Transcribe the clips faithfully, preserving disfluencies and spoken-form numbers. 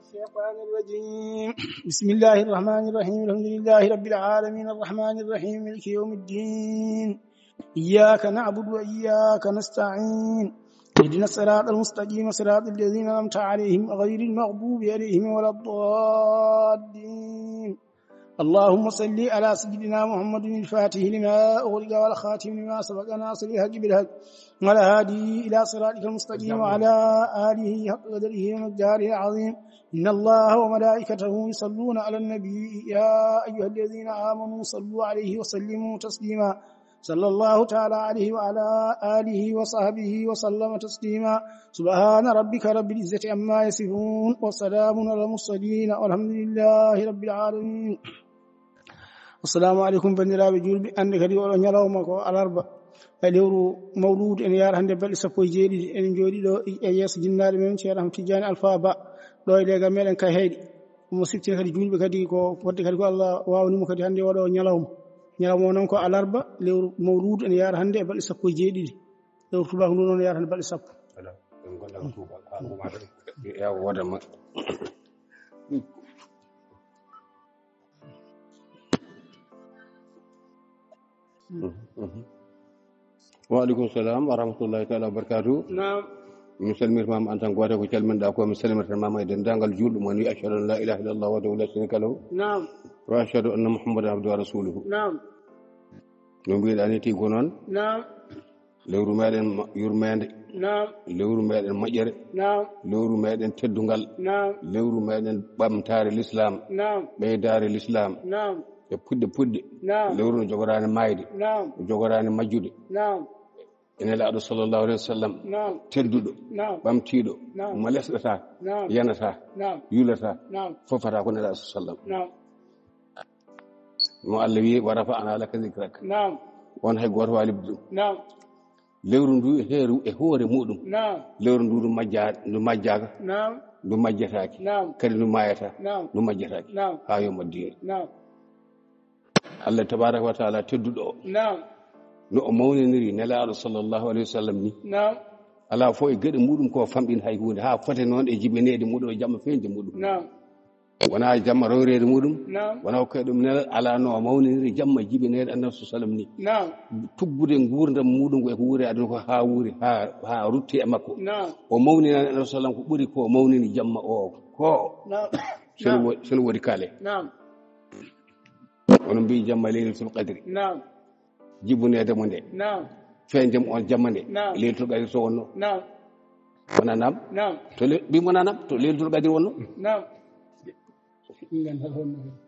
الشيطان الرجيم. بسم الله الرحمن الرحيم. الحمد لله رب العالمين، الرحمن الرحيم، مالك يوم الدين. إياك نعبد وإياك نستعين. اهدنا الصراط المستقيم، صراط الذين أنعمت عليهم، غير المغضوب عليهم ولا الضالين. اللهم صل على سيدنا محمد الفاتح لما أغلق والخاتم لما سبق ناصر الحق بالحق والهادي إلى صراطك المستقيم وعلى آله حق قدره ومقداره العظيم. إن الله وملائكته يصلون على النبي، يا أيها الذين آمنوا صلوا عليه وسلموا تسليما. صلى الله تعالى عليه وعلى آله وصحبه وسلم تسليما. سبحان ربك رب العزة عما يصفون، وسلام على المرسلين، والحمد لله رب العالمين. Assalamu aleykum, banndiraaɓe juulɓe. Hannde kadi oɗo ñalawma ko alarba, e lewru mawluudu, ene yaara hannde balɗe sappo e jeeɗiɗi. Eɗen njooɗii ɗo e yeeso jinnaaɗo men, Ceerno Ahmad Tijjaani Alfaa Ba, ɗo e leegal meɗen Kayhayɗi. Omo siftina kadi juulɓe kadi ko fodde kadi ko Allah waawni mo kadi hannde oɗo ñalawma. Ñalawma o noon ko alarba, lewru mawluudu, ene yaara hannde e balɗe sappo e jeeɗiɗi. Lewru tubaaku ndu noon yaara hannde balɗe sappo. Alaa, ɗum gonɗa ko tuuba, ko an goma tan. Yawa wooda ma. Wa aleykum salam wa rahmatullahi taala wa barakatuh. Naam. Min salmirtama en tant que gooto ko calminɗa ko, min salmirtanmama e denndaangal juulɗo mo ni, ashhadu an la ilaha illallah wahdahu la sharika lahu. Naam. Wa ashhadu anna muhammadan abduhu wa rasuluhu. Naam. No mbiɗa ni tigi ko noon. Naam. Lewru meɗen ma-, yurmeende. Naam. Lewru meɗen moƴƴere. Naam. Lewru meɗen teddungal. Naam. Lewru meɗen ɓamtaare l'islam. Naam. Ɓeydaare l'islam. Naam. E puɗɗe puɗɗe. Naam. Lewru no jogoraani maayde. Naam. No jogoraani majjude. Naam. E Nelaaɗo sallallahu alayhi wa sallam. Naam. Tedduɗo. Naam. Ɓamtiiɗo. Naam. Mo lesɗata. Naam. Yanata. Naam. Yulata. Naam. Fofata ko Nelaaɗo sallam. Naam. Mo Allah wi, "Wa rafa'na laka dhikrak." Naam. On hay gooto waali ɗum. Naam. Lewru ndu e heeru e hoore muɗum. Naam. Lewru ndu ndu majja-, ndu majjaaka. Naam. Ndu majjataaki. Naam. Kadi ndu maayata. Naam. Ndu majjataaki. Naam. Haa yawma ddin. Naam. Allah tabaraka wa taala tedduɗo o. Naam. No o mawniniri Nelaaɗo sallallahu alayhi wa sallam ni. Naam. Alaa fof e geɗe muɗum ko famɗin hay huunde, haa fote noon e jibineede muɗum e jamma feeñde muɗum. Naam. Wonaa jamma rewreede muɗum, naam, wonaa ko ɗum nelal, alaa no o mawniniri jamma jibineede Annabi sallallahu alayhi wa sallam ni. Naam. Tuggude nguurndam muɗum ko e ko wuuri aduna ko haa wuuri, haa, haa rutti e makko. Naam. O mawninaani Annabi sallallahu alayhi wa sallam ko ɓuri ko o mawnini jamma o ko. Naam. Seno wo-, seno woodi kaale. Naam. Onon mbiyi jamma Laylatul Qadri. Naam. Jibineede mo nde. Naam. Feeñde mo on jamma nde. Naam. Laylatul Qadri to wonno. Naam. Wona naam? Naam. To le-, mbi wona naam? To Laylatul Qadri wonno? Naam.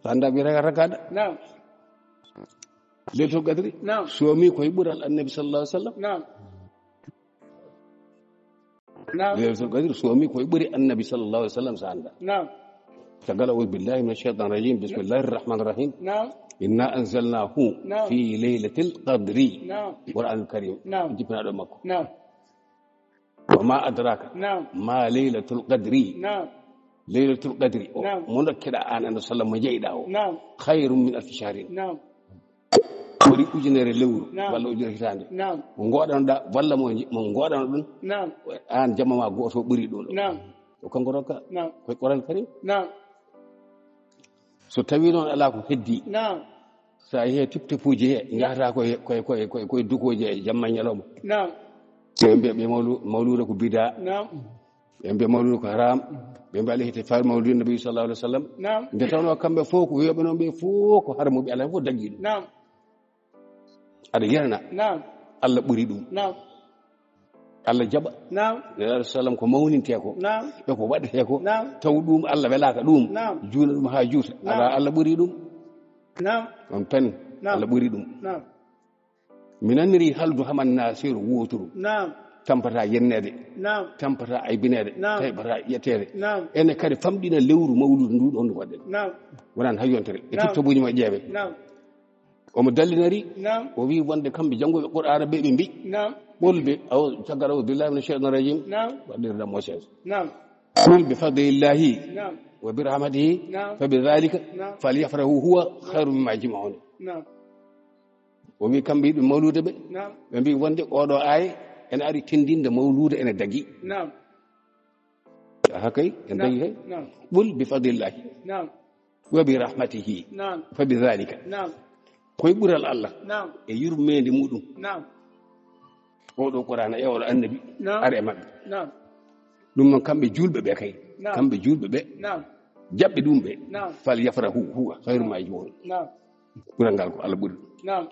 Sa annda mi raga ragaɗa. Naam. Laylatul Qadri. Naam. Soomi koye ɓural Annabi sallallahu alayhi wa sallam. Naam. Naam. Laylatul Qadri soomi koye ɓuri Annabi sallallahu alayhi wa sallam sa annda. Naam. Caggal, أعوذ بالله من الشيطان الرجيم. بسم الله الرحمن الرحيم. Naam. إنا أنزلناه، naam, في ليلة القدر. Naam. Qur'anul Karim. Naam. Jippinaaɗo makko. Naam. وما أدراك، naam، ما ليلة القدر. Naam. Laylatul Qadri o, naam, mo dokkeɗa an, Annabi sallam, mo jeyɗa o. Naam. خير من ألف شهر. Naam. Ɓuri ujunere lewru, naam, walla ujunere hitaande. Naam. Mo ngoɗanoɗa, walla mo, mo ngoɗano ɗum. Naam. An jamma ma gooto ɓuri ɗum ɗo. Naam. O kanko rokka. Naam. Koye Qur'an Karim. Naam. So tawi noon alaa ko heddi. Naam. Sa yehi tip-tipuuji he, njahata koye, koye, koye, koye, koye dukooji e jamma e ñalawma. Naam. Ɓe mbiya ɓe mawlu-, mawluuda ko bidaa. Naam. Ɓe mbiya mawluuda ko haram. Ɓe mbiya alayhi tifar mawludi nabi sallallahu alayhi wa sallam. Naam. Nde tawnoo kamɓe fof ko wiyoɓe noon ɓe fof ko haramuɓe, alaa fof daggi ɗum. Naam. Aɗa yiyana? Naam. Allah ɓuri ɗum. Naam. Allah jaɓa. Naam. Nelaaɗo sallam ko mawnintee ko. Naam. E ko waɗetee ko. Naam. Taw ɗum Allah welaaka ɗum. Naam. Juuna ɗum haa juuta. Naam. Alaa, Allah ɓuri ɗum. Naam. On tan, naam, Allah ɓuri ɗum. Naam. Mi naniri haldu haman naasiru wooturu. Naam. Tampata yenneede. Naam. Tampata aybineede. Naam. Tampata ƴetteede. Naam. Ene kadi famɗina lewru mawludu ndu ɗon ndu waɗɗen. Naam. Wonani hay yontere. E, naam, tip-tipuuji ma ƴeewe. Naam. Omo dallinori, naam, o wi wonde kamɓe jannguɓe Qur'aana ɓe, ɓe mbi, naam, qul bi, aw, caggal, أعوذ بالله من الشيطان الرجيم. Naam. Waɗirɗa mo sens. Naam. قل بفضل الله، naam، وبرحمته، naam، فبذلك، naam، فليفرحوا هو خير مما يجمعون. Naam. O wi kamɓe yiɗɓe mawluuda ɓe, naam, ɓe mbi wonde oɗo aaya ene ari tindinde mawluuda ene dagi. Naam. Aha kay, en dañi kay. Naam. Qul bi fadlillahi. Naam. Wa bi rahmatihi. Naam. Fa bi dhalika. Naam. Koye ɓural Allah. Naam. E yurmeende muɗum. Naam. Oɗo Qur'ana e oɗo annabi. Naam. Ara e maɓɓe. Naam. Ɗum noon kamɓe juulɓe ɓe kay. Naam. Kamɓe juulɓe ɓe. Naam. Jaɓɓe ɗum ɓe. Naam. Fal yafrahu huwa khayru ma yajmaun. Naam. Ɓural ngal ko Allah ɓuri. Naam.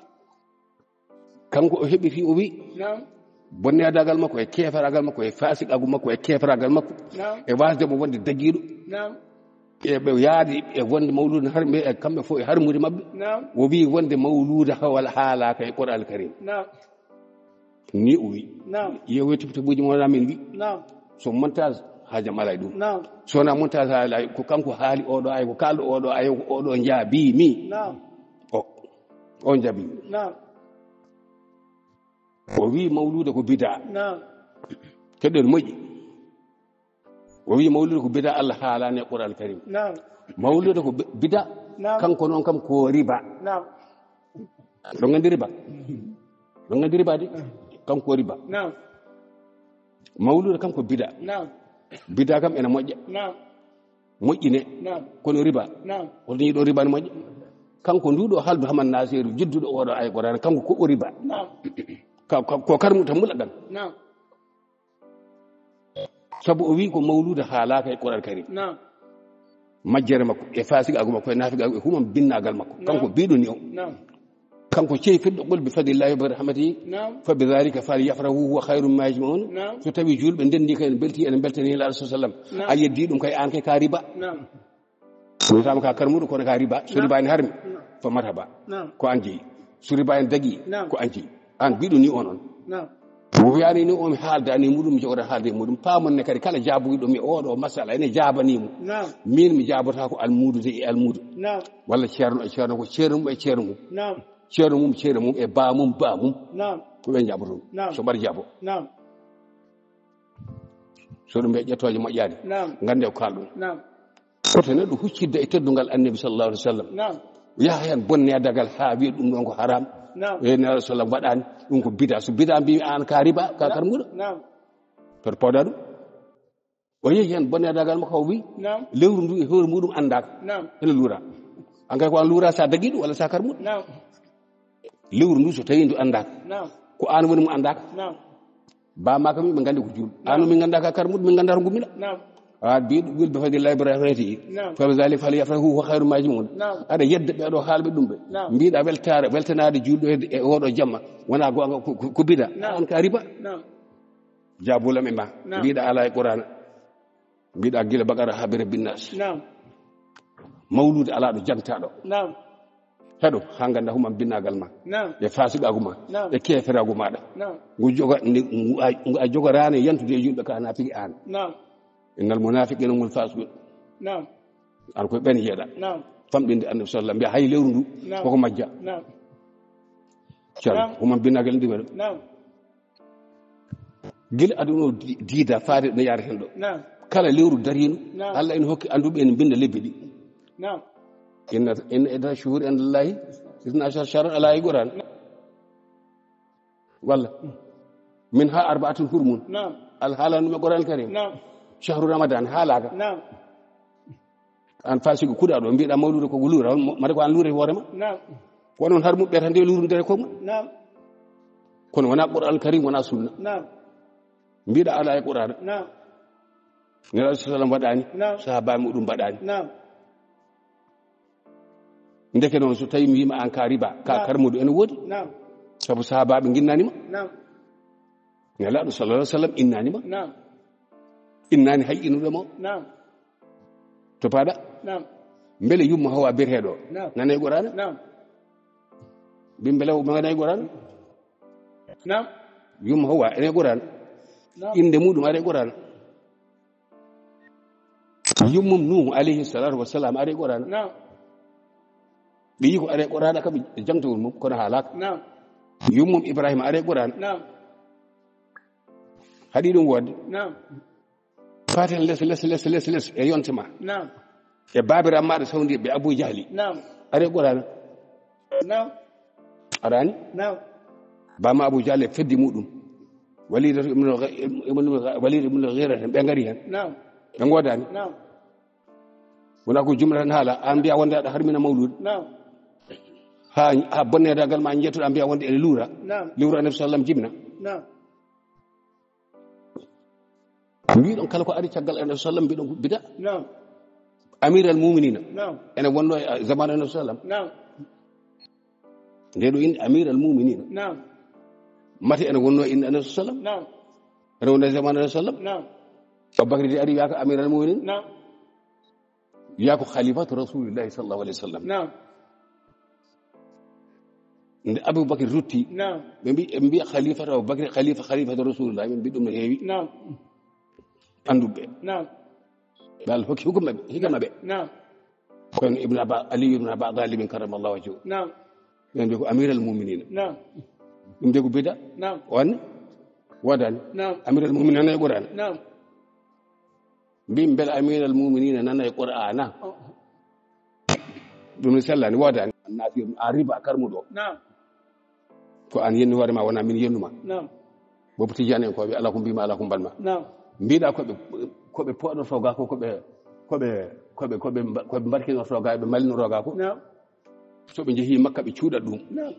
Kanko o heɓiti, o wi, naam, bonneyadagal makko e keferaagal makko e fasiqaagu makko e keferaagal makko, naam, e wasde mo wonde dagiiɗo. Naam. E ɓe yaadi e wonde mawluuda har-, e kamɓe fof e harmude maɓɓe. Naam. O wi wonde mawluuda hawa-, haalaaka e Qur'an Karim. Naam. Ni o wi. Naam. Yeewe tibtabuuji mo wona min wi. Naam. So montage, haajam alaa e ɗum. Naam. So wonaa montage, haala ko kanko haali oɗo ay, ko kaalɗo oɗo ay, ko oɗo jaabii mi. Naam. O, on jaabii mi. Naam. O wi mawluuda ko bida. Naam. Keɗɗen moƴƴi. O wi mawluuda ko bida, Allah haalani e Qur'an Karim. Naam. Mawluuda ko bi-, bida. Naam. Kanko noon kam ko riba. Naam. Ɗo nganndi riba? Ɗo nganndi riba de? Kanko ko riba. Naam. Mawluuda kam ko bida. Naam. Bida kam ena moƴƴa. Naam. Moƴƴine. Naam. Kono riba. Naam. Holto ñiiɗo riba ne moƴƴa? Kanko nduɗo haldu Haman Nasiru, jidduɗo oɗo ay Qur'an, kanko ko o riba. Naam. Ka, ka, ko karmu tan mulagal. Naam. Sabu o wi ko mawluuda haalaaka e Qur'an Karim. Naam. Majjere makko, e fasigaagu makko, e naafigaagu, e humam binnagal makko. Naam. Kanko biɗo ni o. Naam. Kanko ceyi feddo qul bi fadlillahi wa bi rahmatihi. Naam. Fa bi dhalika fal yafrahu huwa khayrun mimma yajmaun. Naam. So tawi julɓe ndendi kay en belti, en beltani Nulaaɗo sallallahu alayhi wasallam. Naam. A yeddi ɗum kay an kay ka riba. Naam. Wiyataama ka karmuɗo kono ka riba. So riba ne harmi, naam, ko marhaba. Naam. Ko an jeyi. So riba en dagi, naam, ko an jeyi. An biɗo ni on on. Naam. O wiyani ni o mi haaldani muɗum, mi jogata haalde muɗum. Paamon ne kadi kala jaabuɗo mi oɗo masala ene jaabanimo. Naam. Min mi jaabata ko almuudu de e almuudu. Naam. Walla ceerno e ceerno ko ceerno mum e ceerno mum. Naam. Ceerno mum ceerno mum e ba mum ba mum. Naam. Ko ɓe jaaboto. Naam. So mbaɗi jaabo. Naam. So ɗum ɓe ƴettooje moƴƴaani. Naam. Ngannde ko kaalɗum. Naam. Koto neɗɗo huccidde e teddungal Annabi sallallahu alaihi wasallam. Naam. O yaha heen bonne dagal haa wiya ɗum ɗon ko haram. Naam. E Nulaaɗo sallam waɗaani, ɗum ko bida. So bida mbiimi aan ka riba, ka, naam, karmuɗo. Naam. Koto pawda ɗum. O yehi heen bonne dagal makko o wi, naam, lewru ndu e hoore muɗum anndaaka. Naam. Ene luura. An kay ko an luura sa dagi ɗum walla sa karmuɗo. Naam. Lewru ndu so tawi ndu anndaaka. Naam. Ko aan woni mo anndaaka. Naam. Ba ma kam ɓe nganndi ko juul. Naam. Aan min ngannda ka karmuɗo, min ngannda to gummina. Naam. A bi wil bi fadlillahi bi rahmatihi. Naam. Fa bi dhalika falyafrahu huwa khayrun mimma yajmaun. Naam. Aɗa yedda ɓe ɗo haalɓe ɗum ɓe. Naam. Mbiɗa weltaare, weltanaade juulɗo e, e oɗo jamma. Wona goonga ko, ko, ko bida. Naam. An ka riba. Naam. Jaabulam e ma. Naam. Mbiɗa ala e Qur'ana. Mbiɗa gila Baqara haa bi Rabbin Nas. Naam. Mawluude alaa ɗo jantaaɗo. Naam. Heɗo haa ngannda humam binnagal ma. Naam. E faasiqaagu ma. Naam. E keeferaagu maaɗa. Naam. Ngu joga, ni, ngu a, ngu a jogoraani yantude e yimɓe ka na pigi aan. Naam. Innal munaafiqiina humul faasiquun. Naam. An koye ɓen yeeɗa. Naam. Famɗinde Annabi sallallahu alaihi wasallam, mbiya hay lewru ndu, naam, koko majja. Naam. Ceerno, naam, humam binnagal ndi waɗa. Naam. Gila aduna o di-, diida faade no yaara hen ɗo. Naam. Kala lewru darino, naam, Allah ene hokki anduɓe ene binda lebbi ɗi. Naam. Inna, inna idda shuhuri inda Allahi isna ashara shahran ala e Qur'an. Walla. Min ha arba'atun hurumun. Naam. Al haalano ɗum e Qur'an Karim. Naam. Shahru Ramadan haalaka. Naam. An fasiqo kuɗaɗo, mbiɗa mawluuda ko luura, on mo-, mbaɗa ko an luure hoore ma. Naam. Ko onon har muɓɓe tan nde luurundere ko ma. Naam. Kono wona Qur'an Karim, wona sunna. Naam. Mbiɗa ala e Qur'ana. Naam. Nulaaɗo sallam waɗani, naam, sahaba muɗum mbaɗani. Naam. Ndeke noon so tawi mi wiima an ka riba, ka, naam, karmuɗo ene woodi. Naam. Sabu sahabaɓe ginnanima. Naam. Nulaaɗo sallallahu alaihi wasallam innanima. Naam. Innani hay inuɗo mo. Naam. To paɗa? Naam. Mbele yumma Hawa bereteɗo? Naam. Nana e Qur'ana? Naam. Mbi mbele o nana e Qur'ana? Naam. Yumma Hawa ene Qur'ana? Naam. Inde muɗum are Qur'ana? Yummum Nuhu alayhi salatu wassalam are Qur'ana? Naam. Ɓe yi ko are Qur'ana kam e jangtowol mum, kono haalaka. Naam. Yummum Ibrahima are Qur'ana? Naam. Haɗi ɗum wodde? Naam. Faten les, les, les, les, les e yonte ma. Naam. E baabiraaɓe maɗa sawndiiɓe Abu Jahli. Naam. Are Qur'ana? Naam. Arani? Naam. Bama Abu Jahli e fedde muɗum. Walid ibn Gha-, ibn Gha-, Walid ibn Ghira, ɓe ngari hen. Naam. Ɓe ngoodani. Naam. Wona ko jumla tan haala, an mbiya wonde aɗa harmina mawluud. Naam. Ha, ha bonnedagal ma, an yettuɗa mbiya wonde ene luura. Naam. Liwru Annabi sallam jibna. Naam. Mbiɗon kala ko ari caggal Annabi sallam, mbiɗon ko bida. Naam. Amiral Muminina. Naam. Ene wonno e zaman Annabi sallam. Naam. Nde ɗo inde Amiral Muminina. Naam. Mate ene wonno inde Annabi sallam. Naam. Ene wonno e zaman Annabi sallam. Naam. Abubakar de ari wiyaka Amiral Muminina. Naam. Wiyaka Khalifatu Rasulillahi sallallahu alaihi wasallam. Naam. Nde Abubakar rutti. Naam. Ɓe mbi, ɓe mbiya Khalifatu Abubakar, Khalifa, Khalifatu Rasulillah. Ɓe mbi ɗum no heewi. Naam. Anduɓe. Naam. Ɓe Allah hokki hukuma ɓe, hikama ɓe. Naam. Kono Ibn Abba, Ali ibn Abba Talib karramallahu wajhahu. Naam. Ɓe mbi ko Amiral Muminina. Naam. Ɗum de ko bida. Naam. O anni? Wodani. Naam. Amiral Muminina nana e Qur'an. Naam. Mbimi mbele Amiral Muminina nana e Qur'ana. Oh. Ɗum ne sellani, wodani. Nafi a riba karmuɗo. Naam. Ko an yenni hoore ma, wona min yennuma. Naam. Bobo Tijani en ko ɓe ala ko mbima, ala ko mbanma. Naam. Mbiɗa ko ɓe, ko ɓe poɗoto ga ko, ko ɓe, ko ɓe, ko ɓe, ko ɓe mba-, ko ɓe mbarkinorto ga, ɓe malinorto ga ko. Naam. So ɓe njehi Makka, ɓe cuuɗat ɗum. Naam.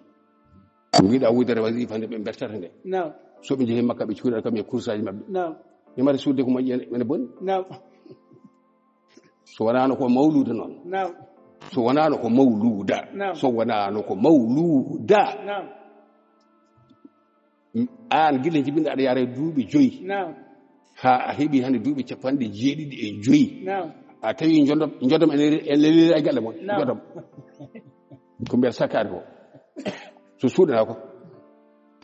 Mbiɗa wudere wasifa nde ɓe mbertata nde. Naam. So ɓe njehi Makka, ɓe cuuɗat kam e kursaji maɓɓe. Naam. Ɓe mari suude ko moƴƴi, ene, ene boni. Naam. So wonano ko mawluda noon. Naam. So wonano ko mawluda. Naam. So wonano ko mawluda. Naam. An gila jibinɗo aɗa yara e duuɓi joyi. Naam. Ha a heɓi hande duuɓi capanɗe jeeɗiɗi e joyi. Naam. A tawi jodom, jodom ene, ene lelira e galle mon. Naam. Jodom. Ko mbiyata sakkaade ko. So suuɗana ko.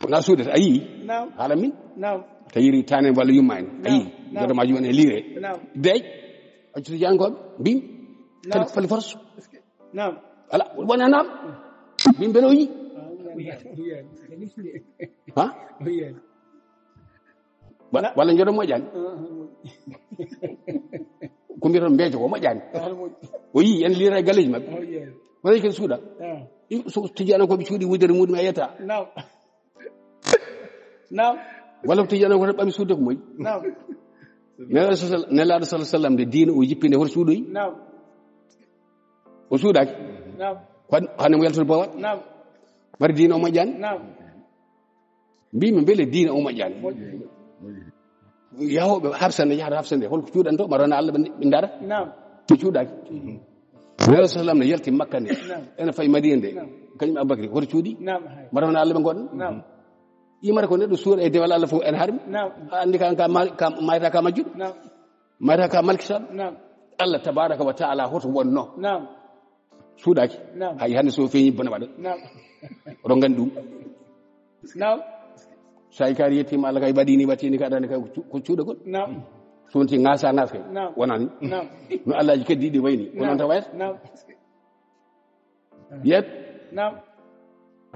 Wona suudata, a yii? Naam. Haala min? Naam. Tawiri tanen walla yumma en. A yii? Naam. Jodom majum ene lire. Naam. Dey. A cuta jangooɓe. Mbimi. Naam. Kadi ko fali force. Naam. Ala, wona naam. Min mbele o yii. Ha? Wa-, walla jodo moƴƴani. Ko mbiyata mbeejo ko moƴƴani. O yii en lira e galleji maɓɓe. Wala ken suuda. I, so tijjani ko ɓe cuuɗi wujere muɗum e yetta. Naam. Naam. Walla ko tijjani ko ɓami suude ko moƴƴi. Naam. Nelaaɗo sal-, Nelaaɗo sallallahu alaihi wasallam nde diina o jippinde hoto suudoyi. Naam. O suudaaki. Naam. Ko hannde mo yaltude bowal. Naam. Mari diina o moƴƴani. Naam. Mbimi mbele diina o moƴƴani. Moƴƴi. Yahooɓe Hafsa nde yahata Hafsa nde, holko cuuɗanto? Mbaɗa wona Allah ɓe, ɓe ndaara? Naam. Ɓe cuuɗaaki. Nelaaɗo sallam ne yalti Makka nde. Naam. Ene fayi Madina nde. Naam. Kañum Abubakri, hoto cuuɗi? Naam, hay. Mbaɗa wona Allah ɓe ngoɗon? Naam. Yimata ko neɗɗo suura e dewal Allah fof ene harmi. Naam. A anndi kan ka ma-, ka mayta ka majjuɗo. Naam. Mayta ka malkisal. Naam. Allah tabaraka wa taala hoto wonno. Naam. Suuɗaaki. Naam. Hay hannde so feeñi bone waɗa. Naam. Oɗon nganndi ɗum. Naam. So a kaari yettiima Allah kay baɗini wattini ka adani kay ko cu-, ko cuuɗagol. Naam. So wonti ŋaasa ŋaas kay. Naam. Wonani. Naam. No Allaji keddiɗi wayni. Ko noon tan wayata. Naam. Yet. Naam.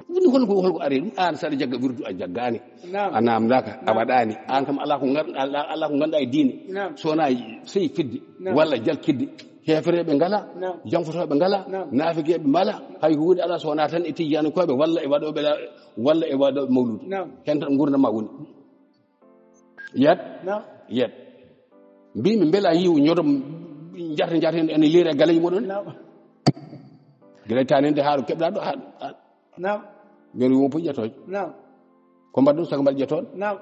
Woni holko, holko ari ɗum? An saɗa jagga wirdu a jaggani. Naam. A namdaka, a waɗani. An kam ala ko ngar-, ala, ala ko ganduɗa e diine. Naam. So wona sey fidde. Naam. Walla jalkidde. Heefereɓe ngala, naam, janfotoɓe ngala, naam, naafigeɓe mbala, naam, hay ko woni ala so wona tan e tijjanikoɓe walla e waɗoɓe la-, walla e waɗoɓe mawludu. Naam. Hen tan gurdam ma woni. Yiyat? Naam. Yiyat. Mbimi mbela yiwu ñoto jarte jarte en, en lira e galeji muɗum. Naam. Gila tani nde haaro keɓɗa ɗo ha, ha. Naam. Ngel wo po ƴettoje. Naam. Ko mbaɗɗum saka mbaɗ ƴettoɗo? Naam.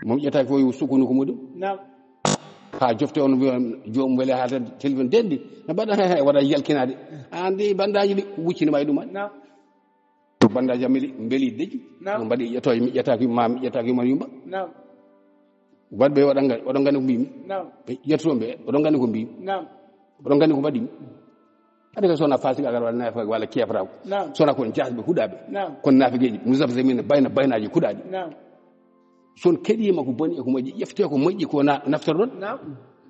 Mo ƴettaaki fof yo sukkundu ko muɗum. Naam. Ha jofte on wiya joom wele ha tan téléphone denɗi. No mbaɗa he, he, waɗa yalkinaade. An de bandaji ɗi wuccini ma e ɗum. Naam. Bandaji am mbeli, mbeli deƴƴi. Naam. No mbaɗi ƴettoje, mi ƴettaaki ma, mi ƴettaaki ma yumba. Naam. Waɗɓe oɗon ngan-, oɗon nganndi ko mbimi. Naam. Ɓe ƴettuɓe ɓe, oɗon nganndi ko mbimi. Naam. Oɗon nganndi ko mbaɗimi. Hade ko sona fasiqaagal walla naafiqaagal walla keefraagal. Naam. Sona kon jaasɓe huɗaaɓe. Naam. Kon naafiqeeji, muzabzabina bayna baynaaji kuɗaaɗi. Naam. Son keɗiima ko boni e ko moƴƴi, ƴeftee ko moƴƴi ko na-, naftorɗon. Naam.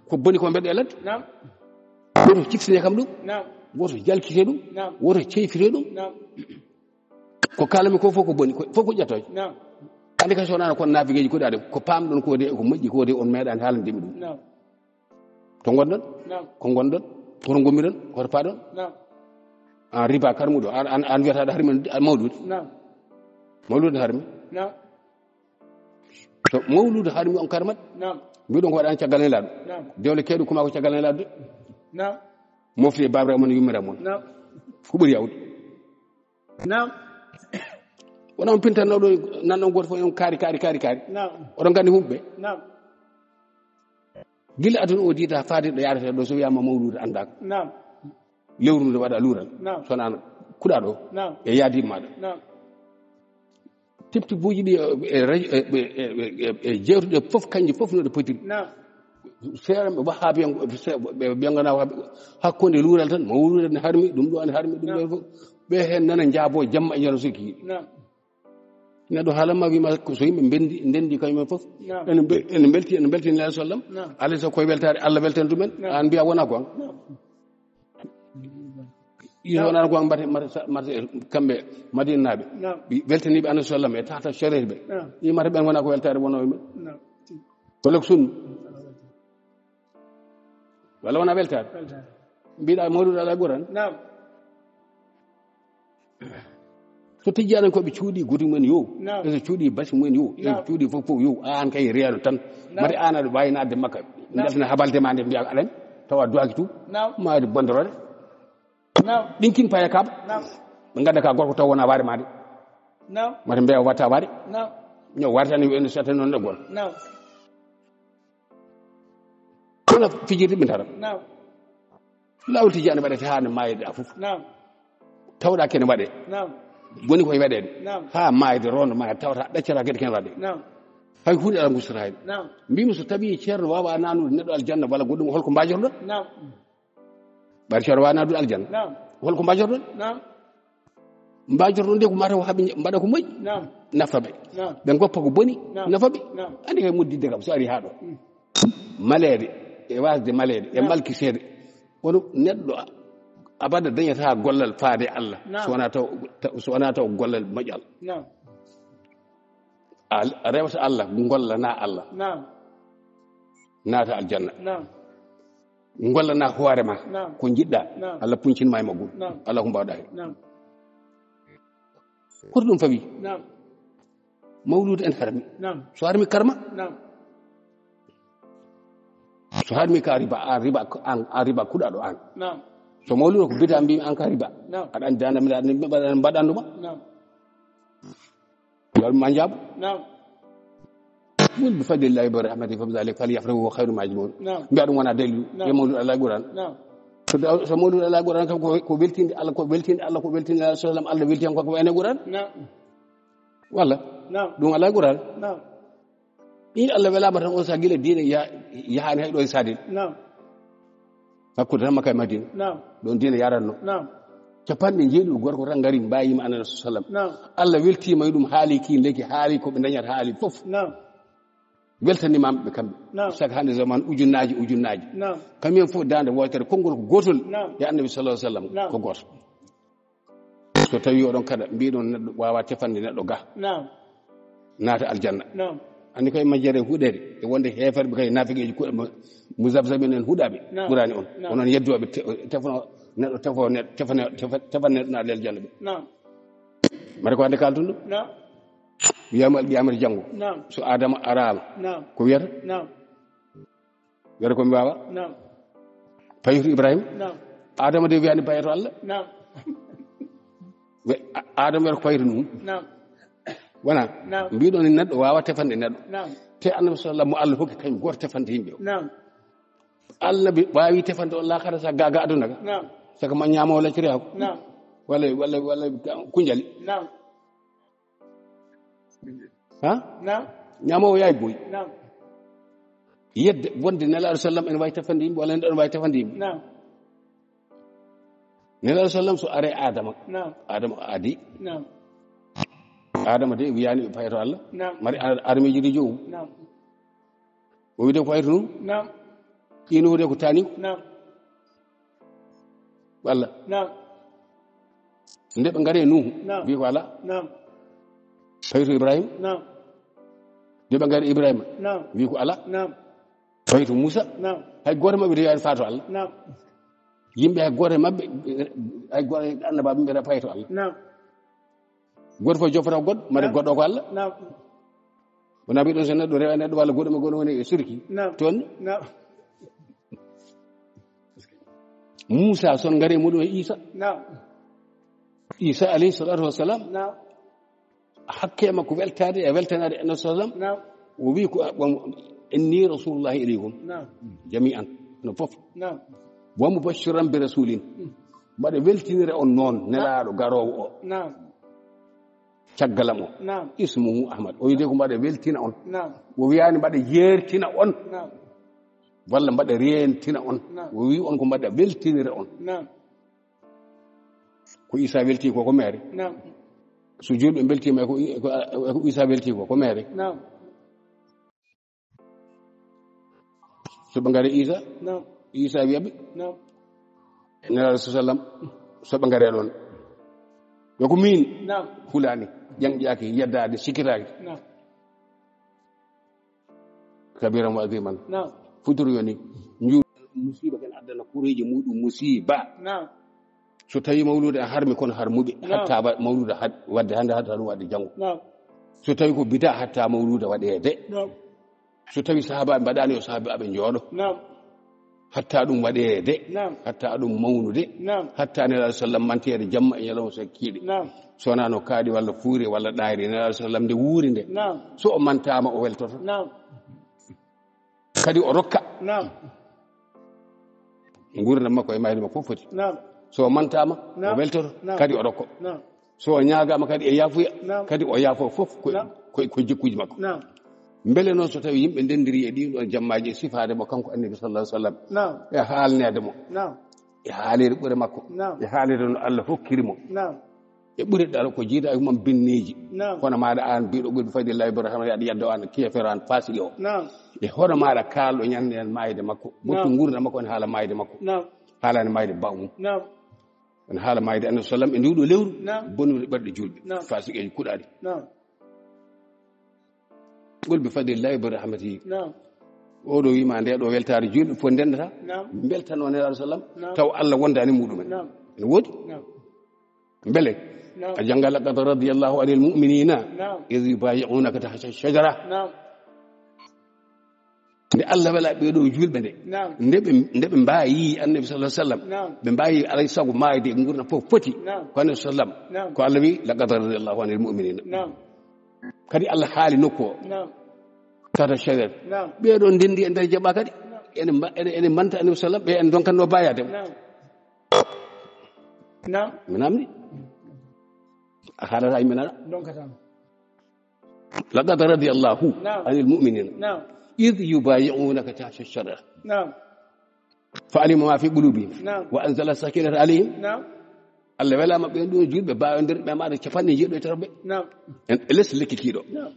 Ko boni ko mbeɗa e ladde. Naam. Woto cifsine kam ɗum. Naam. Woto jalkite ɗum. Naam. Woto ceyfite ɗum. Naam. Ko kalami ko fof ko boni, ko fof ko ƴettoje. Naam. Hannde kadi so wonano kon naafiqeeji kuɗaaɗi, ko pamɗon ko de, ko moƴƴi ko de, on meeɗaani haalande mi ɗum. Naam. To ngonɗon? Naam. Ko ngonɗon? Koto ngommiɗon? Koto paɗon? Naam. An riba karmuɗo, an, an, an wiyata aɗa harmi mawlude? Naam. Mawlude harmi? Naam. To mawlude harmi on karmat? Naam. Mbiɗon ko waɗaani caggal Nelaaɗo. Naam. Dewle keeɗu kuma ko caggal Nelaaɗo de. Naam. Mofti e baabiraɓe mon, yummiraaɓe mon. Naam. Ko ɓuri yawde. Naam. Wona on pintanno ɗo, nan ɗon gooto fof on kaari, kaari, kaari, kaari. Naam. Oɗon nganndi humɓe. Naam. Gila aduna o diida faade ɗo yaarata ɗo, so wiyaama mawluudu anndaaka. Naam. Lewru ndu waɗa luural. Naam. Sonaano kuɗa ɗo. Naam. E yaadi maɗa. Naam. Tip-tipuuji ɗi, e, e, e, e, e, e, e jeewtuɗe fof, kanji fof no ɗe potiri. Naam. Seeɗa ɓe wahaabi en, ɓe, ɓe, ɓe ngana wahaabi, hakkunde luural tan, mawluudu ne harmi, ɗum ɗo ne harmi, ɗum ɗo fof. Ɓe heen nana njaabo jamma e njano sikki. Naam. Neɗɗo haalan ma, wiima ko so yimɓe mbendi, ndendi kañum en fof. Naam. Ene mbe-, ene mbelti, ene mbeltini Nelaaɗo sallam. Naam. Alaa e sago koye weltaare, Allah weltani ɗumen. Naam. Aan mbiya wona ko an. Naam. Ɗi wonano ko mbate, mbate, mbate kamɓe Madinanaaɓe. Naam. Ɓe weltaniiɓe Annabi sallam e tata sharif ɓe. Naam. Ɗi mbate ɓen wona ko weltaare wono e mumen. Naam. Ko lok sunnu. Walla wona weltaare? Weltaare. Mbiɗa mawluudu alaa ɓuran. Naam. So tijjaani ko ɓe cuuɗi gudi mumen yo. Naam. E so cuuɗi basi mumen yo. E so Naam. Cuuɗi fof fof yo. Aan kay reeɗo tan. Naam. Mate aan aɗa waawi naatde makka. Naam. Njaltina habalde ma nde mbiya aɗan. Tawa duwaaki tu. Naam. Maayde bonde roɗe. Naam. Ɗinkin paya kaaba. Naam. Ɓe ngannda ka gorko taw wona waare maade. Naam. Mate mbeya watta waare. Naam. Ñaw waare tan yo en so tan noon ɗo goto. Naam. Kono fijirde ɓe tara. Naam. Laawol tijjaani waɗete haa ne maayde a fof. Naam. Tawɗa kene waɗe. Naam. Woni koye waɗeede. Naam. Haa maayde rondo ma tawata ɗaccata geɗe kene waɗe. Naam. Hay huunde ala gustata hen. Naam. Mbimi so tawi ceerno wawa nanude neɗɗo aljanna walla goɗɗum, holko mbajorɗon? Naam. Ɓaade ceerno wawa nanude aljanna. Naam. Holko mbajorɗon? Naam. Mbajorɗon de ko mataw haɓe mbaɗa ko moƴƴi. Naam. Nafa ɓe. Naam. Ɓe goppa ko boni. Naam. Nafa ɓe. Naam. Andi kay moddidde kam so ari haa ɗo. Mm. Maleede e wasde maleede e Naam. Malkiseede. Kono neɗɗo abada dañata gollal faade Allah. Naam. So wona taw, taw, so wona taw gollal moƴƴal. Naam. A, a rewata Allah, gollana Allah. Naam. Naata aljanna. Naam. Gollana hoore ma. Naam. Ko jiɗɗa. Naam. Allah puncinma e maggum. Naam. Allah ko mbawɗa hen. Naam. Koto ɗum fawi? Naam. Mawluudu en harmi. Naam. So harmi karma. Naam. So harmi ka riba, an riba, an, an riba kuɗaɗo an. Naam. So mawluudu ko bida mbi an ka riba. Naam. Aɗa andi danda mbiɗa andi mbaɗa, mbaɗa anduma. Naam. Yo Allah ma jaabu. Naam. Qul bi fadlillahi wa rahmatihi fa bi dhalika falyafrahu huwa khayrun mimma yajma'un. Naam. Mbiya ɗum wona dalilu. Naam. E mawluudu alaa Qur'an. Naam. So da-, so mawluudu alaa Qur'an kam ko, ko weltinde Allah, ko weltinde Allah, ko weltinde Allah sallam, Allah welti hen ko, ko wayne Qur'an. Naam. Walla? Naam. Ɗum alaa Qur'an. Naam. Ɗi Allah welama tan on sa gila diine ya-, yahani hay ɗo e Sadil. Naam. Hakkude tan Makka e Madina. Naam. Ɗon diine yaranno. Naam. Capanɗe jeeɗiɗo gorko tan ngari mbayima Annabi sallam. Naam. Allah weltima e ɗum, haali ki leki, haali ko ɓe dañata, haali fof. Naam. Weltanimama ɓe kamɓe. Naam. Saka hande zaman ujunnaaji, ujunnaaji. Naam. Kamɓe fof dande wotere, konngol ko gotol. Naam. Ya Annabi sallallahu alaihi wasallam. Naam. Ko goto. So tawi oɗon kada, mbiɗon neɗɗo wawa tefande neɗɗo ga. Naam. Naata aljanna. Naam. Andi koye majjere huɗere, e wonde heeferɓe kay nafiqeji kuɗe mo, muzabzabin en huɗaɓe. Naam. Qur'ani on. Naam. Onon yeddoɓe te-, tefano neɗɗo, tefo neɗɗo, tefane-, tefa-, tefan neɗɗo naata aljanna ɓe. Naam. Mata ko hande kaltun ɗum? Naam. Wiyama alqiyamata janngo. Naam. So Adama arama. Naam. Ko wiyata? Naam. Wiyata ko mi wawa? Naam. Payitu Ibrahima? Naam. Adama de wiyani payeto Allah? Naam. We-, A-, Adama wiyata ko payitu ɗum? Naam. Wona? Naam. Mbiɗon ni neɗɗo wawa tefande neɗɗo. Naam. Te Annabi sallallahu mo Allah hokki kañ goto tefande yimɓe o. Naam. Allah bi-, wawi tefande on lakara sa gaga aduna ga. Naam. Saka ma ñamowo lacciri hako. Naam. Walla, walla, walla kunjali. Naam. Ha? Naam. Ñamowo yaay boy. Naam. Yedde wonde Nelaaɗo sallam ene wawi tefande yimɓe, walla ene ɗon wawi tefande yimɓe. Naam. Nelaaɗo sallam so are Adama. Naam. Adama adi. Naam. Adama de wiyani ɓe payeto Allah. Naam. Mari ar-, armeji de joomum. Naam. O wide ko payeto ɗum. Naam. Ino wide ko tani. Naam. Walla? Naam. Nde ɓe ngari e Nuhu, naam, wi ko ala. Naam. Payi to Ibrahima. Naam. Nde ɓe ngari Ibrahima, naam, wi ko ala. Naam. Payi to Musa. Naam. Hay gooto maɓɓe rewani faato Allah. Naam. Yimɓe hay gooto maɓɓe, hay gooto annabaaɓe ɓe payi to Allah. Naam. Gooto fof jofata goɗɗo, mari, naam, goɗɗo ko Allah. Naam. Wona mbiɗon so neɗɗo rewa neɗɗo walla goɗɗo mo goɗɗo woni e sirki. Naam. Toon. Naam. Muusa son ngare muɗum e Iisa. Naam. Iisa alayhi salatu wassalam. Naam. Hakke makko weltaade e weltanaade Annabi sallam. Naam. O wi ko, "Inni rasulullahi ilaykum." Naam. Jami'an. No fof. Naam. "Wa mubashiran bi rasulin." Mm. Mbaɗa weltinire on noon, naam, nelaaɗo garoowo o. Naam. Caggalam o. Naam. "Ismuhu Ahmad." O yide ko mbaɗa weltina on. Naam. O wiyaani mbaɗa yeertina on. Naam. Walla mbaɗa reentina on. Naam. O wi on ko mbaɗa weltinire on. Naam. Ko Iisa welti ko, ko meere. Naam. So julɓe mbeltiima e ko, e ko, e ko Iisa welti ko, ko meere. Naam. So ɓe ngari Iisa, naam, Iisa wiya ɓe, naam, Nelaaɗo sallam, so ɓe ngari ɗoon, yo ko miin, naam, hulaani, ƴaŋƴaaki, yeddaade, sikkitaaki. Naam. Kabiran wa aziman. Naam. Futuro yoni, njuu musiba ken addana kureeji muɗum musiba. Naam. So tawi mawluude a harmi kono harmuɓe, naam, hatta wa-, mawluude had-, wadde hannde hatta ɗum wadde janngo. Naam. So tawi ko bida hatta mawluude waɗeede. Naam. So tawi sahaabaaɓe mbaɗaani yo sahaabaaɓe njooɗo. Naam. Hatta ɗum waɗeede. Naam. Hatta ɗum mawnude. Naam. Hatta Nelaaɗo sallam manteede jamma e ñalawma so kiiɗe. Naam. So wonaa no kaaɗi walla fuure walla ɗaayri Nelaaɗo sallam nde wuuri nde. Naam. So o mantaama o weltoto. Naam. Kadi o rokka. Naam. Nguurndam makko e maayde makko fof foti. Naam. So o mantaama, naam, o weltoto, naam, kadi o rokko. Naam. So o ñaagaama kadi e yaafuya, naam, kadi o yaafo fof ko, naam, ko, ko jikkuuji makko. Naam. Mbele noon so tawi yimɓe ndenndiri e ɗiin ɗoon jammaaji e sifaade mo kanko Annabi sallallahu alaihi wasallam, naam, e haalneede mo, naam, e haaleede ɓure makko, naam, e haaleede no Allah hokkiri mo. Naam. E ɓure ɗaɗo ko jiida e mum binneeji. Naam. Kono maaɗa aan biɗo ɓuri fayde laabi Ibrahima yaɗa yaddo aan keefeero aan faasiqi o. Naam. E hono maaɗa kaalɗo ñande en maayde makko. Naam. Moƴƴu nguurndam makko en haala maayde makko. Naam. Haalaani maayde baw mum. Naam. En haala maayde Annabi sallam e nduɗo lewru. Naam. Bonnude ɓerɗe julɓe. Naam. Faasiqeeji kuɗaaɗi. Naam. Qul bi fadlillahi wa bi rahmatihi. Naam. Oɗo wiima nde ɗo weltaare julɓe fof ndendata. Naam. Mbeltano Nelaaɗo sallam. Naam. Taw Allah wondaani muɗumen. Naam. Ene woodi. Naam. Mbele, naam, a jannga, "Laqad radiyallahu anil mu'minina, naam, idh yubayi'unaka tahta shajara." Naam. Nde Allah wela ɓee ɗo julɓe nde. Naam. Nde ɓe, nde ɓe mbaayi Annabi sallallahu alaihi wasallam. Naam. Ɓe mbaayi alay sago maayde e nguurndam fof foti. Naam. Ko Annabi sallam. Naam. Ko Allah wi, "Laqad radiyallahu anil mu'minina." Naam. Kadi Allah haali nokku o. Naam. Tahta shajara. Naam. Ɓee ɗo ndenndi e nder jaɓa kadi. Naam. Ene mba-, ene, ene mbanta Annabi sallam, ɓe en donkanno baayaade. Naam. Naam. Mi namni. A haalata e mi nana. Donkatan. "Laqad radiyallahu, naam, anil mu'minina, naam, idh yubayi'unaka tahta shajara. Naam. Fa alima ma fi qulubihim. Naam. Wa anzala sakinata alayhim." Naam. Allah welaama ɓeen ɗum e julɓe baawondirɓe e maaɗa capanɗe njeeɗo e tataɓe. Naam. En, e les lekki kiiɗo. Naam.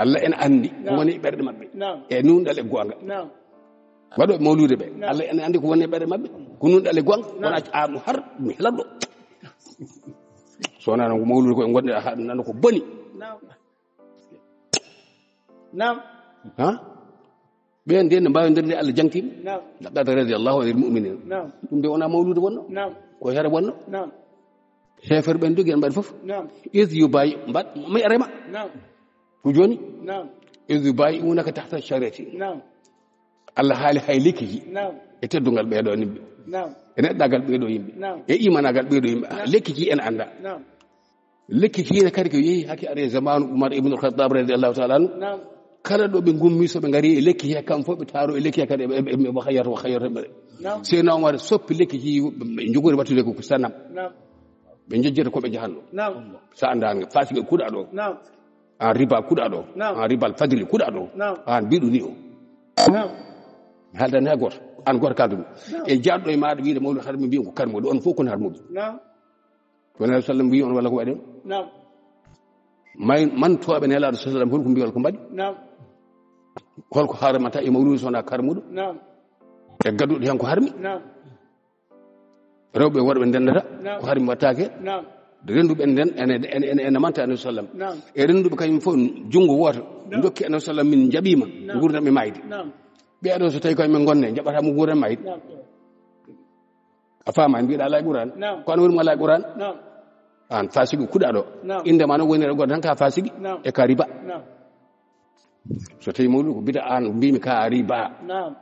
Allah ene anndi ko, naam, woni e ɓerɗe maɓɓe. Naam. E nuunɗal e goonga. Naam. Waɗooɓe mawluude ɓe. Naam. Allah ene anndi ko woni e ɓerɗe maɓɓe. Ko nuunɗal e goonga. Naam. Wona a ɗum har ɗum helatɗo. So wonaa noon ko mawluude ko e ngonde a haɗa nana ko boni. Naam. Naam. Ha? Ɓeen de no mbaawi nder nde Allah jangtiiɓe. Naam. Laqad radiyallahu anil mu'minin. Naam. Ɗum de wonaa mawluude wonno. Naam. Ko here wonno. Naam. Heefer ɓen dogi en mbaɗi fof. Naam. Is yubayi mbaɗ mi rema. Naam. Ko jooni? Naam. Is yubayi'unaka tahta shajarati. Naam. Allah haali hay lekki ki. Naam. E teddungal ɓee ɗoo yimɓe. Naam. E neɗɗaagal ɓee ɗoo yimɓe. Naam. E imanaagal ɓee ɗoo yimɓe. Naam. Lekki ki en annda. Naam. Lekki ki ne kadi ko yehi hake are zamaanu Umar ibn Khattab radiyallahu ta'ala anhu. Naam. Kala ɗo ɓe ngummi so ɓe ngari e lekki he kam fof ɓe taaro e lekki he kadi ɓe, ɓe, ɓe, ɓe hayyata, ɓe hayyata ɓe. Naam. Seyna Umar soppi lekki ki ɓe njogori wattude ko sanam. Naam. Ɓe njejjata ko ɓe jahanno. Naam. Sa annda an fasiki kuɗa ɗo. Naam. An riba kuɗa ɗo. Naam. An ribal fadli kuɗa ɗo. Naam. An mbiɗo ni o. Naam. Mi haaldan hay gooto. An gooto kaldumi. Naam. E jaɗɗo e maaɗa wiide mawɗo harmi mbiyon ko karmuɗo. On fof kon harmuɓe. Naam. Ko Nabi sallam wiyi on walla ko waɗi on? Naam. May mantooɓe Nelaaɗo sallam holko mbiyi walla ko mbaɗi? Naam. Holko harmata e mawluudu so wonaa karmuɗo? Naam. E gadduɗo heen ko harmi? Naam. Rewɓe e worɓe ndendata, naam, ko harmi wattaake. Naam. Rennduɓe nden ene, ene, ene, ene manta Annabi sallam. Naam. E rennduɓe kañum fof junngo wooto, naam, ndokki Annabi sallam min njaɓiima, naam, nguurndam e maayde. Naam. Ɓe ɗo so tawi koye men ngonne, njaɓata mo nguurndam maayde. Naam. A faama, mbiɗa ala e Qur'an. Naam. Ko an woni mo ala e Qur'an? Naam. An fasiki kuɗa ɗo. Naam. Innde ma no woni ɗo goto tan ka fasiki, naam, e ka riba. Naam. So tawi mawɗo ko bida an mbimi ka riba. Naam.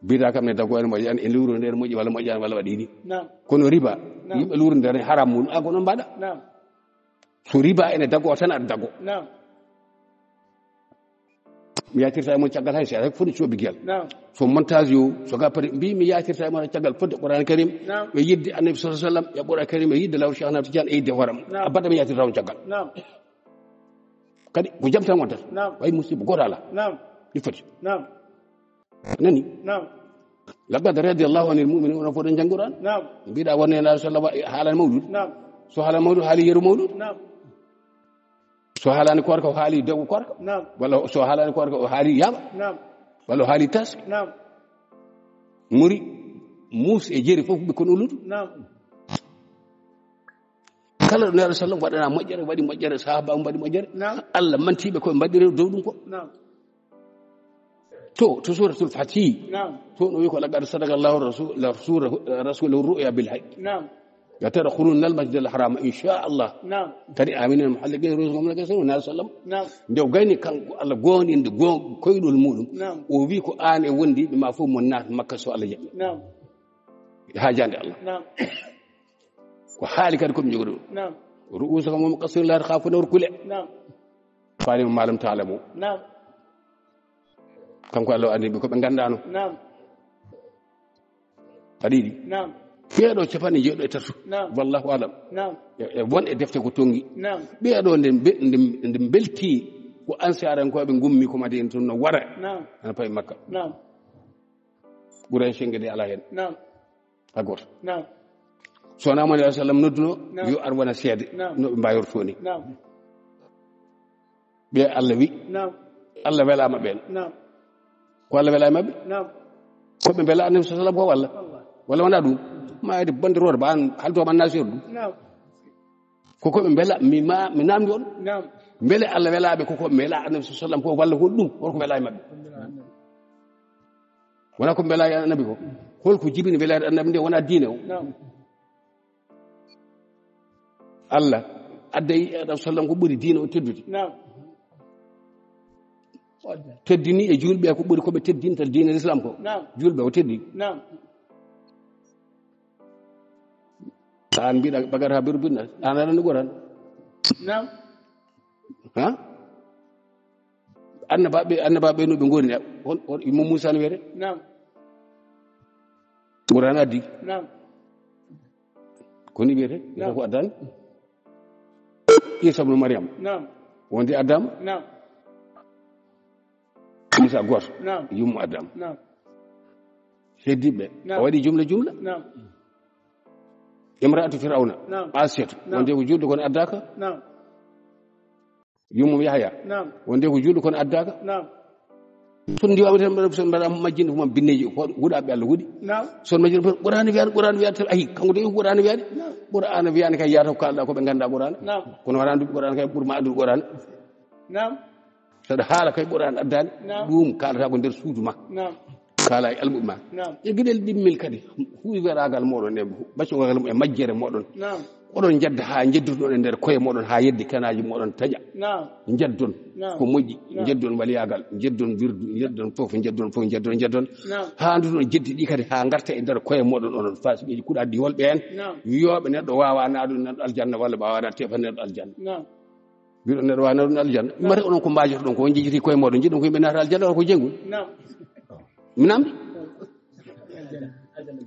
Bida kam ne dago en moƴƴi an e lewru nder moƴƴi walla moƴƴani walla waɗi ni. Naam. Kono riba, naam, yimɓe lewru nder haram mun, a ko non mbaɗa. Naam. So riba ene dago tan aɗa dago. Naam. Mi yatirta e mon caggal hay seeɗa, foti coɓi gel. Naam. So montage yo, so ga pare, mbi mi yatirta e mon caggal foti Qur'an Karim, naam, e yidde Annabi sallallahu alaihi wasallam, e Qur'an Karim, e yidde lawru Cheikh Ahmad Tidiane, e yidde horam. Naam. Abada mi yatirta on caggal. Naam. Kadi ko jam tan wonta. Naam. Way musiba goto ala. Naam. Ɗi foti. Naam. Nani? Naam. Laqad radiyallahu anil mu'minin, onon fof ɗon jannguɗo an. Naam. Mbiɗa wonde Nabi sallallahu alaihi wasallam haalani mawlud. Naam. So haalani mawlud, haali yeru mawlud. Naam. So haalani koorka, o haali dogu koorka. Naam. Walla so haalani koorka, o haali yaaba. Naam. Walla o haali taski. Naam. Muri, muus e jeri fof ɓikkon uludu. Naam. Kala ɗo Nabi sallam waɗana moƴƴere, waɗi moƴƴere, sahaba mbaɗi moƴƴere. Naam. Allah mantiɓe koɓe mbaɗiri dow ɗum ko. Naam. To, to Suratul Fatih. Naam. To no wi ko: "Laqad sadaqa Allahu rasul-, rasul-, rasulahu ru'ya bil haqq." Naam. "La tadkhulunna al masjid al harama, insha Allah." Naam. Kadi, "Aminin muhalliqin ru'usakum wa la tukhsirun." Nabi sallam. Naam. Nde o gayni kanko Allah goonɗinde goon koyɗol muɗum. Naam. O wi ko an e wondiɓe ma fof mon naat Makka so Allah jaɓi. Naam. Haajande Allah. Naam. Ko haali kadi ko mi jogoɗo. Naam. "Ru'usakum wa muqassirin la takhafuna", wor kule. Naam. Faali mo maalam taala mo. Naam. Kanko Allah o andi ɓe ko ɓe ngandano. Naam. Aɗa yiɗi? Naam. Ɓeeɗo capanɗe jeeɗiɗo e tato. Naam. Wallahu alam. Naam. E, e won e defte ko tongi. Naam. Ɓeeɗo nde mbe-, nde, nde belti ko ansarankoɓe ngummi ko Madina tun no wara. Naam. Ana payi Makka. Naam. Quraysh en gede ala hen. Naam. Hay gooto. Naam. So wonaa mo Nabi sallam nodduno, naam, yo ar wona seede, naam, no ɓe mbayorto ni. Naam. Ɓe Allah wi, naam, Allah welaama ɓeen. Naam. Ko Allah wela e maɓɓe? Naam. Ko ɓe mbela Annabi sallam ko walla? Walla. Walla wonaa ɗum? Ma ede bonde rooda ba an halto man nasir ɗum. Naam. Ko ko ɓe mbela, mi ma, mi namdi on. Naam. Mbele Allah welaaɓe ko ko mbela Annabi sallam ko walla ko ɗum? Won ko wela e maɓɓe. Wona ko mbela e Annabi ko. Holko jibini welaade Annabi nde wona diine o? Naam. Allah adday Annabi sallam ko ɓuri diine o teddude. Naam. Teddini e julɓe ko ɓuri ko ɓe teddinta diine Islam ko. Naam. Julɓe o teddi. Naam. An mbiɗa bagata ha beru binna. An aɗa anndi Qur'an? Naam. Ha? Annabaɓe, annabaɓe no ɓe ngoni, on, on, Imam Musa no wiyete? Naam. Qur'an addi. Naam. Ko ni wiyete? Naam. Ko addani? Isa ibn Maryam. Naam. Wonde addama? Naam. Isa gooto. Naam. Yummo addama. Naam. Heddiɓe. Naam. A waɗi jumla jumla? Naam. Imra'atu Fir'auna. Naam. Asiyatu. Naam. Wonde ko julɗo kono addaka? Naam. Yummum Yahya. Naam. Wonde ko julɗo kono addaka? Naam. Son ndiwama tan mbaɗa, son mbaɗa majjinde ko mam binneji ko huɗaɓe Allah huɗi. Naam. Son majjinde ko Qur'an wiyan, Qur'an wiyan tan ahi, kanko de Qur'an wiyan. Naam. Qur'an wiyan kay yata ko kalɗa ko ɓe ganda Qur'an. Naam. Kono wona anduɓe Qur'an kay ɓurma andude Qur'an. Naam. Saɗa haala kay Qur'an addani. Naam. Ɗum kalata ko nder suudu ma. Naam. Kala e almuɓe ma. Naam. E geɗel ɗimmel kadi, huuwiragal moɗon e baccogal e majjere moɗon. Naam. Oɗon njedda ha njedduɗon e nder koye moɗon ha yeddi kanaji moɗon taƴa. Naam. Njeddon. Naam. Ko moƴƴi. Naam. Njeddon waliyagal, njeddon wirdu, njeddon fof, njeddon fof, njeddon, njeddon. Naam. Ha nduɗon jeddi ɗi kadi ha garta e nder koye moɗon onon fasiqeji kuɗaɗi holɓe hen. Naam. Wiyoɓe neɗɗo wawa naɗude neɗɗo aljanna walla wawa naɗude tefa neɗɗo aljanna. Naam. Mbiɗo neɗɗo wawa naɗude aljanna. Naam. Mari onon ko mbajotoɗon ko on jejjiti koye moɗon, jiɗɗon ko yimɓe naata aljanna walla ko jeyngol? Naam. Mi namdi.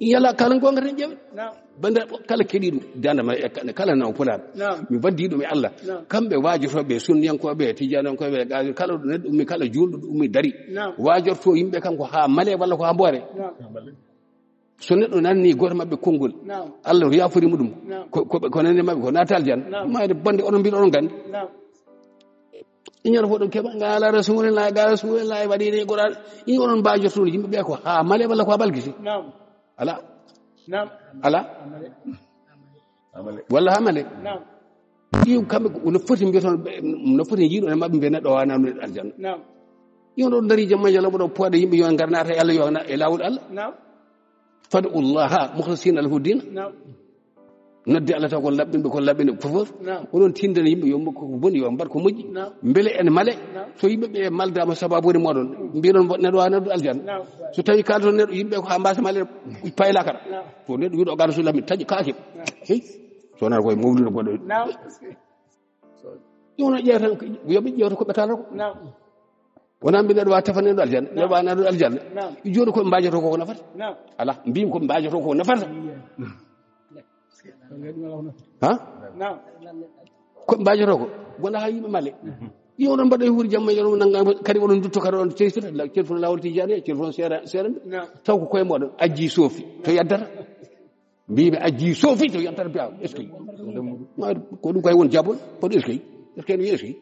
Yala kala gonga tan ƴeewe. Naam. Banda kala keɗiɗo danda ma e ka-, kala naw pulaar. Naam. Mi waddi ɗum e Allah. Naam. Kamɓe wajotoɓe sunniyankoɓe, tijaniyankoɓe, gaji kala ɗo neɗɗo ummi, kala julɗo ɗo ummi dari. Naam. Wajorto yimɓe kanko ha male walla ko ha mboore. Naam. So neɗɗo nanni goto maɓɓe konngol, naam, Allah yafori mo ɗum. Naam. Ko, ko, ko nanni maɓɓe ko naata aljanna. Naam. Mayde bonde onon mbiɗo onon gandi. Naam. Iñan fof ɗum keɓa, nga ala Rasulullah, ga Rasulullah, waɗi ni Qur'an. Iñan onon mbajotoɗo yimɓe ɓe ko ha male walla ko ha balgiti? Naam. Ala. Naam. Ala. Walla ha male. Naam. Ɗi kamɓe ko no foti mbiyaton, no foti yiɗo e maɓɓe mbiya neɗɗo wawa nanude aljanna. Naam. Iñan ɗo dari jamma jala mboɗo pooɗa yimɓe yo ngar naata e Allah, yo na-, e lawol Allah. Naam. Fad'ullaha mukhlisina lahu din. Naam. Nodde Allah taw ko laɓɓinɓe, ko laɓɓinɓe fof. Naam. Onon tindana yimɓe yo mbo-, ko boni yo mbaɗ ko moƴƴi. Naam. Mbele ene male. Naam. So yimɓe ɓe maldaama sababu woni moɗon, mbiɗon mbo-, neɗɗo waawi naɗude aljanna. Naam. So tawi kalton neɗɗo yimɓe ko haa mbasa male payla kara. Naam. Ko neɗɗo wiɗo gana so lammi taƴi kaake. Naam. Hey. So wonaa koye mawlude goɗɗo. Naam. Ɗum no ƴeewata ko yo ɓe ƴeewta ko ɓe kalata ko. Naam. Wonaa mbi neɗɗo waawi tefande ɗo aljanna, neɗɗo waawi naɗude aljanna. Naam. Jooni ko ɓe mbaajotoo ko nafata? Naam. Alaa, mbimi ko ɓe mbaajotoo ko nafata. Ha? Naam. Ko ɓe mbaajotoo ko? Wonaa haa yimɓe male. Yo oɗon mbaɗa e huuri jamma, yo oɗon nannga, kadi oɗon ndutto, kadi oɗon ceysita, la-, celfuno laawol Tijaani, celfuno seera, seera. Naam. Taw ko koye moɗon ajji soofi, to yaddata. Mbiimi ajji soofi to yontere biya. Est-ce que? Ma ko ɗum kay won jabol? Kono est-ce que? Est-ce que mi est-ce que?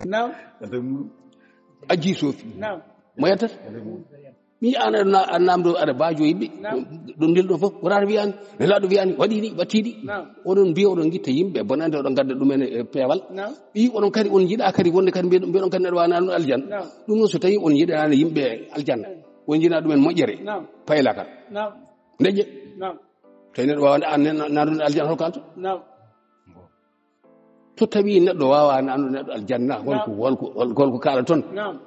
Naam. Ajji soofi. Naam. Mo yetta? Mi ana na, anam ɗo aɗa baajo yimɓe. Naam. Ɗum ndil ɗo fof. Wuraata wiyani, nelaaɗo wiyani, waɗi ni, watti ni. Naam. Oɗon mbiya oɗon ngitta yimɓe bonande, oɗon ngadda ɗum en e peewal. Naam. Ɗi oɗon kadi on njiɗa kadi wonde kadi mbiɗon, mbiɗon kadi neɗɗo wawi naɗude aljanna. Naam. Ɗum noon so tawi on njiɗani yimɓe aljanna, on njiɗa ɗumen moƴƴere. Naam. Payla kan. Naam. Ndeƴƴe. Naam. Tawi neɗɗo wawa na-, na-, naɗude aljanna hol kalto? Naam. So tawi neɗɗo wawa naɗude neɗɗo aljanna, holko, naam, holko, holko, holko kala toon? Naam.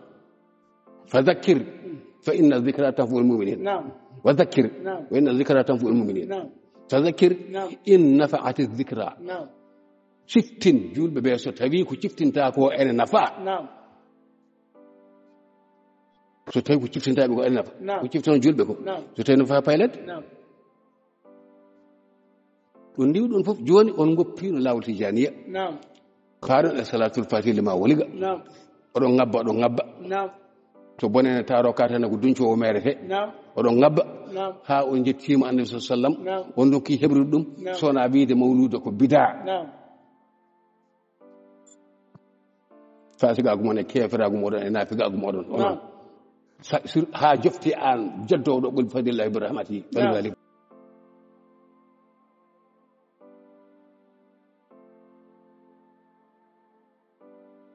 Fa dhakkir fa inna dhikra tanfa'ul mu'minin. Naam. Wa dhakkir, naam, fa inna dhikra tanfa'ul mu'minin. Naam. Fa dhakkir, naam, in nafa'ati dhikra. Naam. Ciftin julɓe ɓe so tawi ko ciftinta ko ene nafa. Naam. So tawi ko ciftintaɓe ko ene nafa. Naam. Ko ciftono julɓe ko. Naam. So tawi no fawa paylade. Naam. Ɗum ndiwɗon fof, jooni on ngoppino laawol Tijaniya. Naam. Paaɗon e salatul fatih lima woliga. Naam. Oɗon ngabba, oɗon ngabba. Naam. To bone ne taaro katana ko duñco o meerete. Naam. Oɗon ngabba. Naam. Haa on jettiima Annabi sallallahu alaihi wasallam. Naam. On dokki heɓrude ɗum. Naam. Sona wiide mawluuda ko bidaa. Naam. Fasigaagu mon e keeferaagu moɗon e naafigaagu moɗon. Naam. Sa-, sur-, haa jofti aan jaddowɗo qul bi fadlillahi bi rahmatihi. Naam.